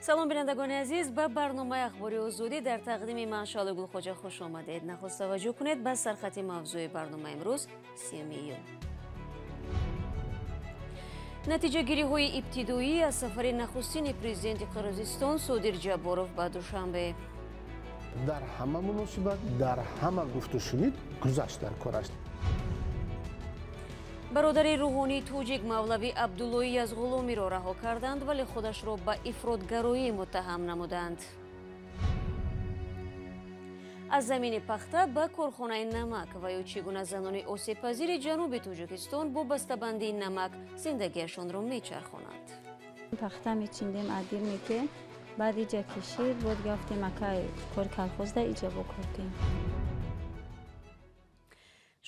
Салом, бинандагони азиз, ба барномаи Ахбори Озодӣ дар тақдими ман Шаҳло Гулхоҷа хуш омадед. Нахуст таваҷҷӯҳ кунед ба сархати мавзӯи барномаи имрӯз, 3 июн. Натиҷагириҳои ибтидоӣ аз сафари нахустини президенти Қирғизистон Содир Ҷабборов ба Душанбе. Дар ҳама муносибат, дар ҳама гуфтушунид гузашт дар кор аст. Бародари рӯҳонии тоҷик Мавлавӣ Абдуллои Язғуломиро раҳо карданд, вале худашро ба ифротгароӣ муттаҳам намуданд. Аз замини пахта ба корхонаи намак ва ё чӣ гуна занони осебпазири ҷануби Тоҷикистон бо бастабандии намак зиндагиашонро мечархонанд. Пахта мечиндем, адир меке, баъд иҷа кишид, боз гафтем акай кор колхозда иҷа бокордем.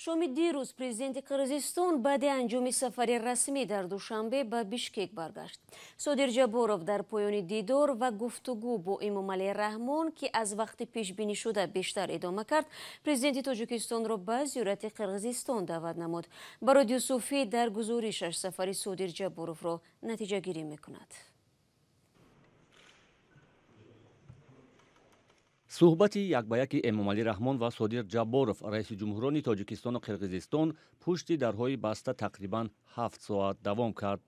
Шоми дирӯз президенти Қирғизистон баъди анҷоми сафари расмӣ дар Душанбе ба Бишкек баргашт. Содир Ҷабборов дар поёни дидор ва гуфтугӯ бо Эмомалӣ Раҳмон, ки аз вақти пешбинишуда бештар идома кард, президенти Тоҷикистонро ба зиёрати Қирғизистон даъват намуд. Барод Юсуфӣ дар гузоришаш сафари Содир Ҷабборовро натиҷагирӣ мекунад. Суҳбати як ба яки Эмомалӣ Раҳмон ва Содир Ҷабборов, раиси ҷумҳурони Тоҷикистону Қирғизистон, пушти дарҳои баста тақрибан 7 соат давом кард.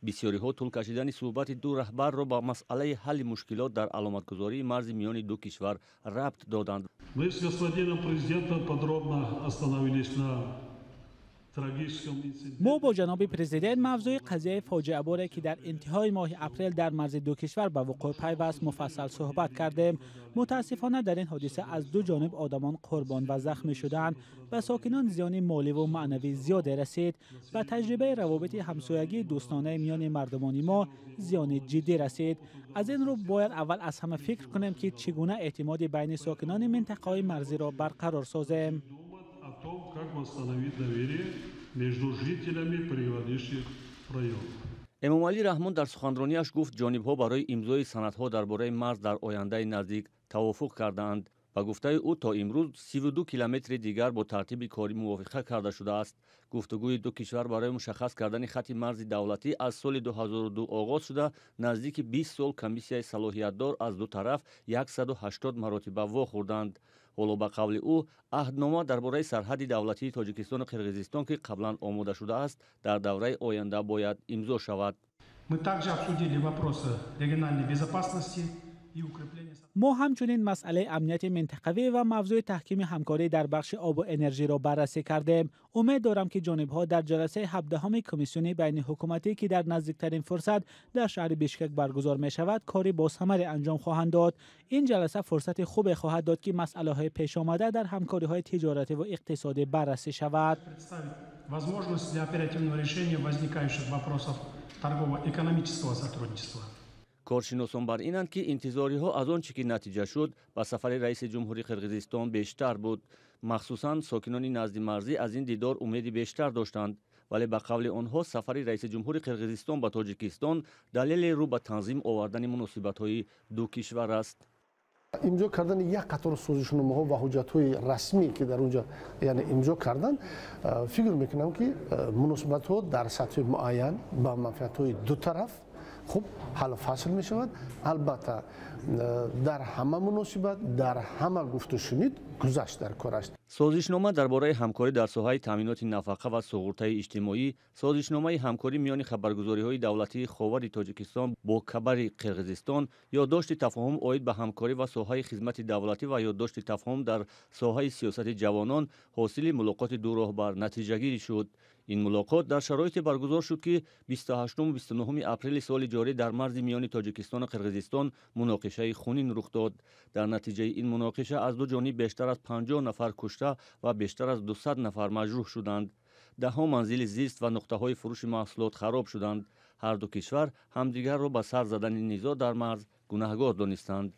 Бисёриҳо тӯл кашидани суҳбати ду раҳбарро ба масъалаи ҳалли мушкилот дар аломатгузории марзи миёни ду кишвар рабт доданд. Мы с господином президентом подробно остановились на Мо бо ҷаноби президент мавзӯи қазияи фоҷиаборе, ки дар интиҳои моҳи апрел дар марзи ду кишвар ба вуқӯъ пайваст, муфассал суҳбат кардем. Мутаассифона, дар ин ҳодиса аз ду ҷониб одамон қурбон ва захмӣ шуданд. Ба сокинон зиёни моливу маънавӣ зиёде расид. Ба таҷрибаи равобити ҳамсоягии дӯстонаи миёни мардумони мо зиёни ҷиддӣ расид. Аз ин рӯ бояд аввал аз ҳама фикр кунем, ки чӣ гуна эътимоди байни сокинони минтақаҳои марзиро барқарор созем. О том, как восстановить доверие между жителями приграничных районов. Эмомалӣ Раҳмон дар суханрониаш гуфт, ҷонибҳо барои имзои санадҳо дар бораи марз дар ояндаи наздик тавофуқ кардаанд. Ба гуфтаи ӯ, то имрӯз 32 километри дигар бо тартиби корӣ мувофиқа карда шудааст. Гуфтугӯи ду кишвар барои мушаххас кардани хатти марзи давлатӣ аз соли 2002 оғоз шуда, наздики 20 сол комиссияи салоҳиятдор аз ду тараф 180 маротиба вохӯрданд. Ҳоло, ба қавли ӯ, аҳднома дар бораи сарҳадди давлатии Тоҷикистону Қирғизистон, ки қаблан омода шудааст, дар давраи оянда бояд имзо шавад. Мы также обсудили вопросы региональной безопасности. Мо ҳамчунин масъалаи амнияти минтақавӣ ва мавзӯи таҳкими ҳамкорӣ дар бахши обу энержиро баррасӣ кардем. Умед дорам, ки ҷонибҳо дар ҷаласаи 17-ҳами комиссиони байниҳукуматӣ, ки дар наздиктарин фурсат дар шаҳри Бишкек баргузор мешавад, кори босамаре анҷом хоҳанд дод. Ин ҷаласа фурсати хубе хоҳад дод, ки масъалаҳои пешомада дар ҳамкориҳои тиҷоративу иқтисодӣ баррасӣ шавад. Возможность для оперативного решения возникающих вопросов торгово-экономического сотрудничества. Коршиносон бар инанд, ки интизориҳо аз он чӣ ки натиҷа шуд ба сафари раиси ҷумҳури Қирғизистон бештар буд. Махсусан сокинони наздимарзӣ аз ин дидор умеди бештар доштанд, вале ба қавли онҳо сафари раиси ҷумҳури Қирғизистон ба Тоҷикистон далеле рӯ ба танзим овардани муносибатҳои ду кишвар аст. Имзо кардани як қатор созишномаҳо ва ҳуҷҷатҳои расмӣ, ки дар онҷо, яъне, имзо карданд, фикр мекунам, ки муносибатҳо дар сатҳи муайян ба манфиатҳои ду тараф хуб ҳаллу фасл мешавад. Албатта, дар ҳама муносибат, дар ҳама гуфтушунид гузашт дар кор аст. Созишнома дар бораи ҳамкорӣ дар соҳаи таъминоти нафақа ва суғуртаи иҷтимоӣ, созишномаи ҳамкорӣ миёни хабаргузориҳои давлатии Ховари Тоҷикистон бо Кабари Қирғизистон, ёддошти тафоҳум оид ба ҳамкорӣ ва соҳаи хизмати давлатӣ ва ёддошти тафоҳум дар соҳаи сиёсати ҷавонон ҳосили мулоқоти ду роҳбар натиҷагирӣ шуд. Ин мулоқот дар шароите баргузор шуд, ки 28 29 апрели соли ҷорӣ дар марзи миёни Тоҷикистону Қирғизистон муноқишаи хунин рух дод. Дар натиҷаи ин муноқиша аз ду ҷониб бештар аз 50 нафар кушта ва бештар аз 200 нафар маҷрӯҳ шуданд. Даҳҳо манзили зист ва нуқтаҳои фурӯши маҳсулот хароб шуданд. Ҳар ду кишвар ҳамдигарро ба сар задани низоъ дар марз гунаҳгор донистанд.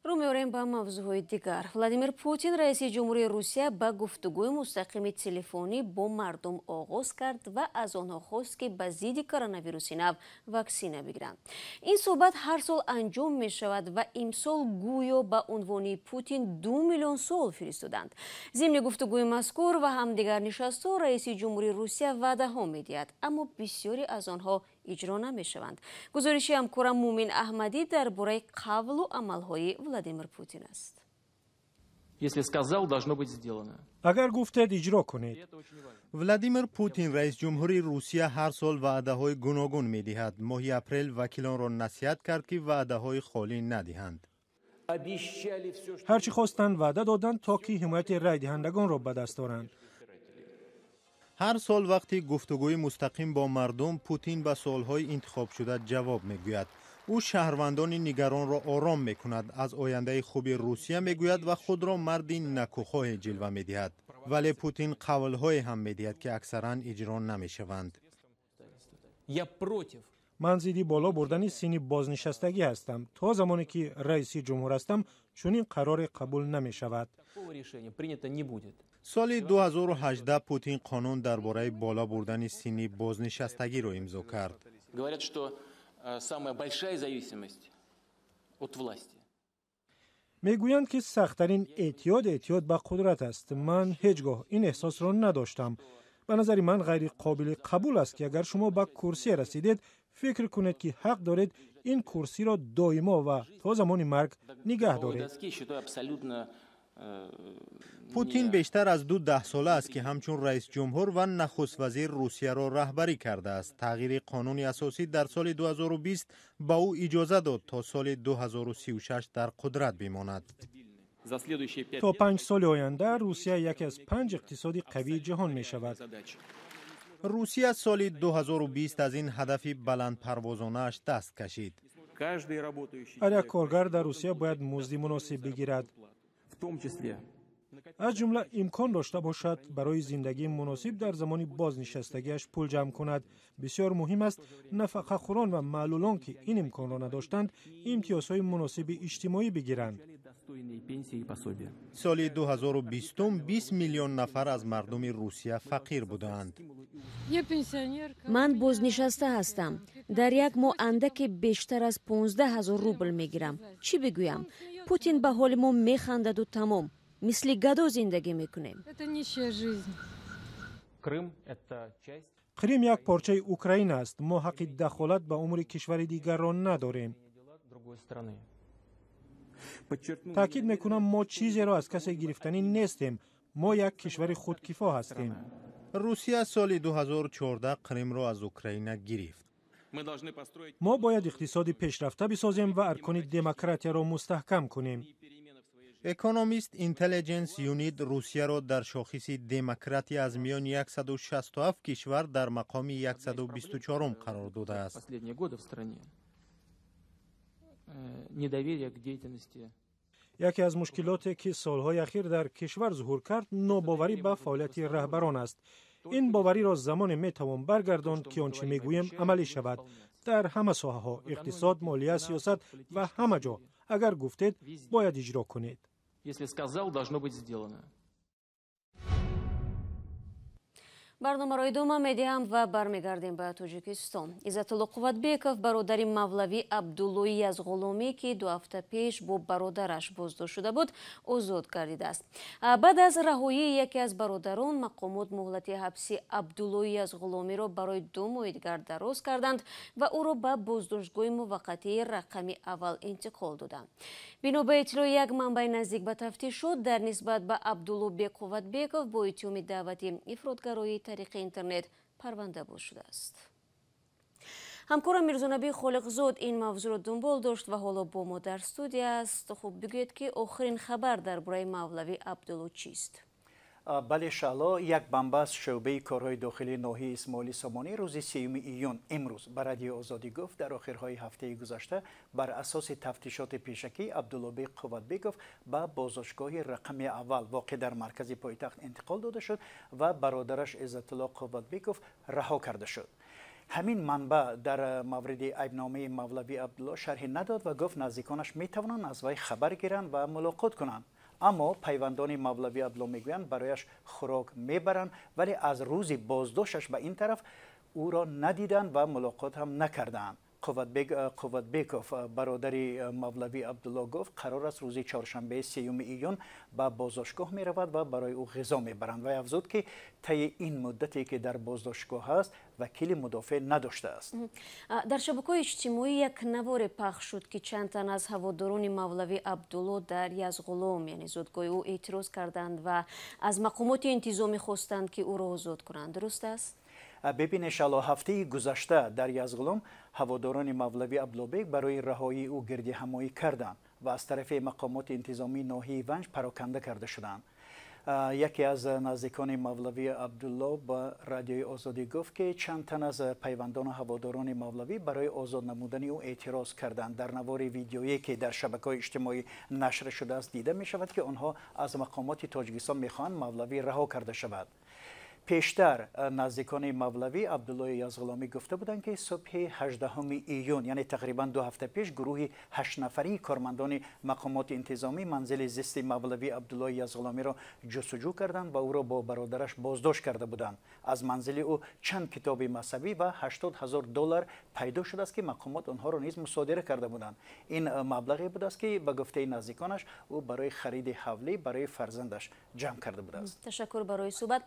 Рӯ Рӯ меорем ба мавзӯъҳои дигар. Владимир Путин, раиси ҷумҳурии Русия, ба гуфтугӯи мустақими телефонӣ бо мардум оғоз кард ва аз онҳо хост, ки ба зидди коронавируси нав ваксина бигиранд. Ин суҳбат ҳар сол анҷом мешавад ва имсол гӯё ба унвони Путин 2 миллион суол фиристоданд. Зимни гуфтугӯи мазкур ва ҳам дигар нишастҳо раиси ҷумҳурии Русия ваъдаҳо медиҳад, аммо бисёре аз онҳо иҷро намешаванд. Гузориши ҳамкорам Мумин Аҳмадӣ дар бораи қавлу амалҳои Владимир Путин аст. Если сказал, должно быть сделано. Агар гуфтед, иҷро кунед. Владимир Путин, раис ҷумҳури Русия, ҳар сол ваъдаҳои гуногун медиҳад. Моҳи апрел вакилонро насиҳат кард, ки ваъдаҳои холӣ надиҳанд. Ҳар чӣ хостанд ваъда доданд, то ки ҳимояти райдиҳандагонро ба даст оранд. Ҳар сол вақти гуфтугӯи мустақим бо мардум Путин ба суолҳои интихобшуда ҷавоб мегӯяд. Ӯ шаҳрвандони нигаронро ором мекунад, аз ояндаи хуби Русия мегӯяд ва худро марди накӯхоҳе ҷилва медиҳад. Вале Путин қавлҳое ҳам медиҳад, ки аксаран иҷро намешаванд. Я против. Ман зидди боло бурдани синни бознишастагӣ ҳастам. То замоне ки раиси ҷумҳур ҳастам, чунин қароре қабул намешавад. Такого решения принято не будет. Соли 2018 Путин қонун дар бораи боло бурдани синни бознишастагиро имзо кард. Говорят, что самая большая зависимость от власти. Мегӯянд, ки сахттарин эътиёд эътиёд ба қудрат аст. Ман ҳеҷ гоҳ ин эҳсосро надоштам. Ба назари ман, ғайриқобили қабул аст, ки агар шумо ба курсие расидед, фикр кунед, ки ҳақ доред ин курсиро доимо ва то замони марг нигаҳ доред. Доски считаю абсолютно Путин бештар аз ду даҳсола аст, ки ҳамчун раисҷумҳур ва нахуствазир Русияро раҳбарӣ кардааст. Тағйири қонуни асосӣ дар соли 2020 ба ӯ иҷоза дод, то соли 2036 дар қудрат бимонад. За следующие 5 То 5 соли оянда Русия яке аз панҷ иқтисоди қавии ҷаҳон мешавад. Задачи. Русия соли 2020 аз ин ҳадафи баландпарвозонааш даст кашид. Каждый работающий Ҳар як коргар дар Русия бояд музди муносиб бигирад, в том числе аз ҷумла имкон дошта бошад барои зиндагии муносиб дар замони бознишастагиаш пул ҷамъ кунад. Бисёр муҳим аст, нафақахӯрон ва маълулон, ки ин имконро надоштанд, имтиёзҳои муносиби иҷтимоӣ бигиранд. Достойные пенсии и пособия. Соли 2020 20 миллион нафар аз мардуми Русия фақир будаанд. Я пенсионерка. Ман бознишаста ҳастам. Дар як моҳ андаке бештар аз 15 ҳазор рубл мегирам. Чӣ бигӯям? Путин ба ҳоли мо механдаду тамом. Мисли гадо зиндагӣ мекунем. Это нищая жизнь. Крым – это часть Қрим як порчаи Украина аст. Мо ҳаққи дахолат ба умури кишвари дигарро надорем. Дела другой страны. Подчеркну, Таъкид мекунам, мо чизеро аз касе гирифтанӣ нестем. Мо як кишвари худкифо ҳастем. Русия соли 2014 Қримро аз Украина гирифт. Мы должны построить Мо бояд иқтисоди пешрафта бисозем ва аркони демократияро мустаҳкам кунем. Перемены в своей жизни. Economist Intelligence Unit Русияро дар шохиси демократия аз миёни 167 кишвар дар мақоми 124 қарор додааст. Последние годы в стране недоверие к деятельности Яке аз мушкилоте, ки солҳои ахир дар кишвар зуҳур кард, нобоварӣ ба фаъолияти раҳбарон аст. Ин бовариро замоне метавон баргардонд, ки он чӣ мегӯем, амалӣ шавад дар ҳама соҳаҳо: иқтисод, молия, сиёсат ва ҳама ҷо. Агар гуфтед, бояд иҷро кунед. Если сказал, должно быть сделано. Барномаро идома медиҳам ва бармегардем ба Тоҷикистон. Иззатулло Қувватбеков, бародари мавлавӣ Абдуллои Язғуломӣ, ки 2 ҳафта пеш бо бародараш боздошт шуда буд, озод гардидааст. Баъд аз раҳоии яке аз бародарон, мақомот муҳлати ҳабси Абдуллои Язғуломиро барои 2 моҳи дигар дароз карданд ва ӯро ба боздоштгоҳи муваққатии рақами аввал интиқол доданд. Бино ба иттилои як манбаи наздик ба тафтишот, дар нисбат ба Абдуллобек Қувватбеков бо иттиҳоми даъвати ифротгароии тариқи интернет парванда боз шудааст. Ҳамкорам Мирзонабӣ Холиқзод ин мавзӯъро дунбол дошт ва ҳоло бо мо дар студия аст. Хуб, бигӯед, ки охирин хабар дар бораи мавлавӣ Абдулло чист? Бале, Шаъло, як манбаъ аз шӯъбаи корҳои дохилии ноҳияи Исмоили Сомонӣ рӯзи 3 июн имрӯз ба Радиои Озодӣ гуфт, дар охирҳои ҳафтаи гузашта бар асоси тафтишоти пешакӣ Абдуллобек Қувватбеков ба боздоштгоҳи рақами аввал воқеъ дар маркази пойтахт интиқол дода шуд ва бародараш Иззатулло Қувватбеков раҳо карда шуд. Ҳамин манбаъ дар мавриди айбномаи Мавлавӣ Абдулло шарҳе надод ва гуфт наздиконаш метавонанд аз вай хабар гиранд ва мулоқот кунанд. Аммо пайвандони Мавлавӣ Абдулло мегӯянд барояш хӯрок мебаранд, вале аз рӯзи боздошташ ба ин тараф ӯро надиданд ва мулоқот ҳам накардаанд. Қувватбеков, бародари Мавлавӣ Абдулло, гуфт қарор аст рӯзи чоршанбе 3 июн ба боздоштгоҳ меравад ва барои ӯ ғизо мебаранд. Вай афзуд, ки таи ин муддате ки дар боздоштгоҳ аст, вакили мудофеъ надоштааст. Дар шабакаҳои иҷтимоӣ як наворе пахш шуд, ки чанд тан аз ҳаводорони Мавлавӣ Абдулло дар Язғулом, яъне зодгоҳи ӯ, эътироз карданд ва аз мақомоти интизомӣ хостанд, ки ӯро озод кунанд. Дуруст аст? Бибин шало, ҳафтаи гузашта дар Язғулом ҳаводорони Мавлавӣ Абдуллобек барои раҳоии ӯ гирдиҳамоӣ карданд ва аз тарафи мақомоти интизомии ноҳияи Ванҷ пароканда карда шуданд. Яке аз наздикони Мавлавӣ Абдулло ба Радиои Озодӣ гуфт, ки чанд тан аз пайвандону ҳаводорони Мавлавӣ барои озод намудани ӯ эътироз карданд. Дар навори видеое, ки дар шабакаҳои иҷтимоӣ нашр шудааст, дида мешавад, ки онҳо аз мақомоти Тоҷикистон мехоҳанд Мавлавӣ раҳо карда шавад. Пештар наздикони Мавлавӣ Абдуллои Язғуломӣ гуфта буданд, ки субҳи 18 июн, яъне тақрибан 2 ҳафта пеш, гурӯҳи 8 нафарии кормандони мақомоти интизомӣ манзили зисти Мавлавӣ Абдуллои Язғуломиро ҷустуҷӯ карданд ва ӯро бо бародараш боздошт карда буданд. Аз манзили ӯ чанд китоби мазҳабӣ ва 80 ҳазор доллар пайдо шудааст, ки мақомот онҳоро низ мусодира карда буданд. Ин маблағе будааст, ки ба гуфтаи наздиконаш ӯ барои хариди ҳавлӣ барои фарзандаш ҷамъ карда будааст. Ташаккур барои суҳбат.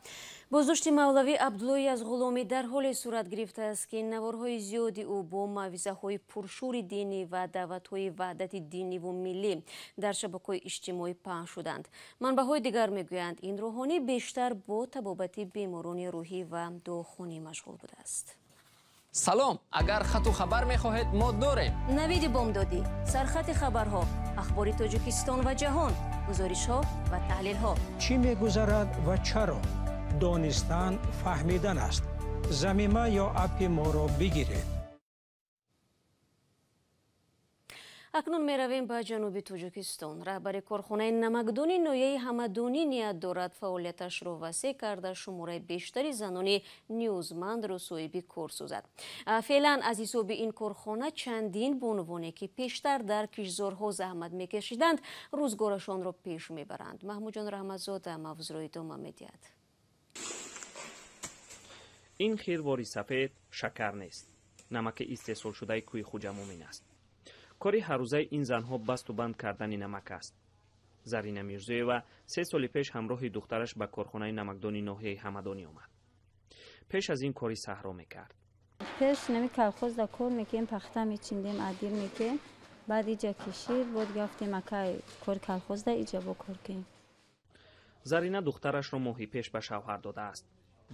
Боздошти Мавлавӣ Абдуллои Язғуломӣ дар ҳоле сурат гирифтааст, ки наворҳои зиёди ӯ бо мавъизаҳои пуршӯри динӣ ва даъватҳои ваҳдати диниву миллӣ дар шабакаҳои иҷтимоӣ паҳн шуданд. Манбаъҳои дигар мегӯянд, ин рӯҳонӣ бештар бо табобати беморони рӯҳӣ ва дуохонӣ машғул будааст. Салом, агар хату хабар мехоҳед, мо дорем. Навиди бомдодӣ, сархати хабарҳо, ахбори Тоҷикистон ва ҷаҳон, гузоришҳо ва таҳлилҳо. Чӣ мегузарад ва чаро? Донистан фаҳмидан аст. Замима ё аппи моро бигиред. Акнун меравем ба ҷануби Тоҷикистон. Раҳбари корхонаи намакдони ноҳияи Ҳамадонӣ ният дорад фаъолияташро васеъ карда, шумораи бештари занони ниёзмандро соҳиби кор созад. Феълан аз ҳисоби ин корхона чандин бонувоне, ки пештар дар кишзорҳо заҳмат мекашиданд, рӯзгорашонро пеш мебаранд. Маҳмудҷон Раҳматзода мавзӯъро идома медиҳад. Ин хирвори сафед шакар нест, намаки истеҳсолшудаи кӯҳи Хуҷамумин аст. Кори ҳаррӯзаи ин занҳо басту банд кардани намак аст. Зарина Мирзоева 3 соли пеш ҳамроҳи духтараш ба корхонаи намакдони ноҳияи Ҳамадонӣ омад. Пеш аз ин кори саҳро мекард. Пеш нами колхозда кор мекардем, пахта мечиндем, адир мекардем. Баъд иҷа кишид, бод гафтем, акай кори колхозда иҷа бо кор кунем. Зарина духтарашро моҳи пеш ба шавҳар додааст.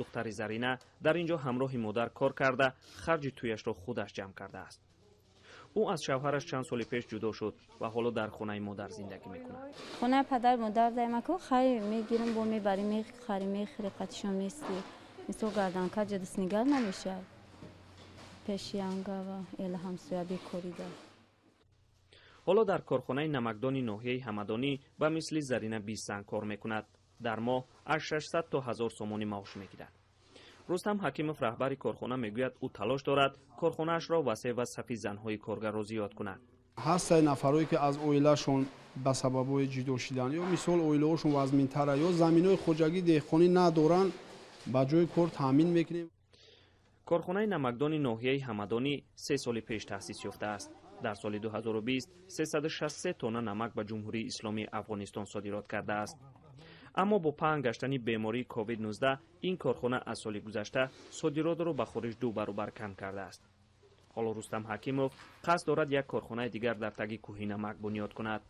Духтари Зарина дар ин ҷо ҳамроҳи модар кор карда, харҷи тӯяшро худаш ҷамъ кардааст. Ӯ аз шавҳараш чанд соли пеш ҷудо шуд ва ҳоло дар хонаи модар зиндагӣ мекунад. Хонаи падар модар даймаку хай мегирам, бо мебарӣ, мехарӣ, мехӯрӣ, қатишон мести. Мисол, гарданка ҷадиснигар намешавад пеши ангава эла ҳамсоя бекорида. Ҳоло дар корхонаи намакдони ноҳияи Ҳамадонӣ ба мисли Зарина 20 зан кор мекунад. Дар моҳ аз 600 то 1000 сомонӣ маош мегирад. Рустам Ҳакимов, раҳбари корхона, мегӯяд, ӯ талош дорад корхонаашро васеъ ва сафи занҳои коргарро зиёд кунад. Ҳастае нафарое, ки аз оилашон ба сабабҳои ҷудо шидан ё мисол оилаҳошон вазминтара ё заминҳои хоҷагии деҳқонӣ надоранд, ба ҷои кор таъмин мекунем. Корхонаи намакдони ноҳияи Ҳамадонӣ 3 соли пеш таъсис ёфтааст. Дар соли 2020 363 тонна намак ба Ҷумҳурии Исломии Афғонистон содирот кардааст. Аммо бо паҳн гаштани бемории COVID-19 ин корхона аз соли гузашта содиротро ба хориҷ ду баробар кам кардааст. Ҳоло Рустам Ҳакимов қасд дорад як корхонаи дигар дар таги кӯҳи намак бунёд кунад.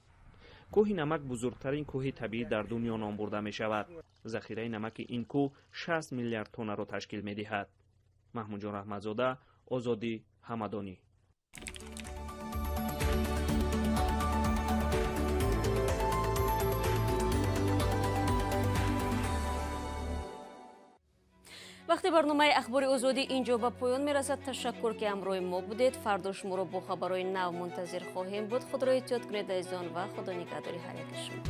Кӯҳи намак бузургтарин кӯҳи табиӣ дар дунё ном бурда мешавад. Захираи намаки ин кӯҳ 60 миллиард тоннаро ташкил медиҳад. Маҳмудҷон Раҳматзода, Озодӣ, Ҳамадонӣ. Вақти барномаи Ахбори Озодӣ ин ҷо ба поён мерасад. Ташаккур, ки ҳамроҳи мо будед. Фардо шуморо бо хабарҳои нав мунтазир хоҳем буд. Худро эҳтиёт кунед, азизон, ва Худо нигаҳдори ҳар яки шумо.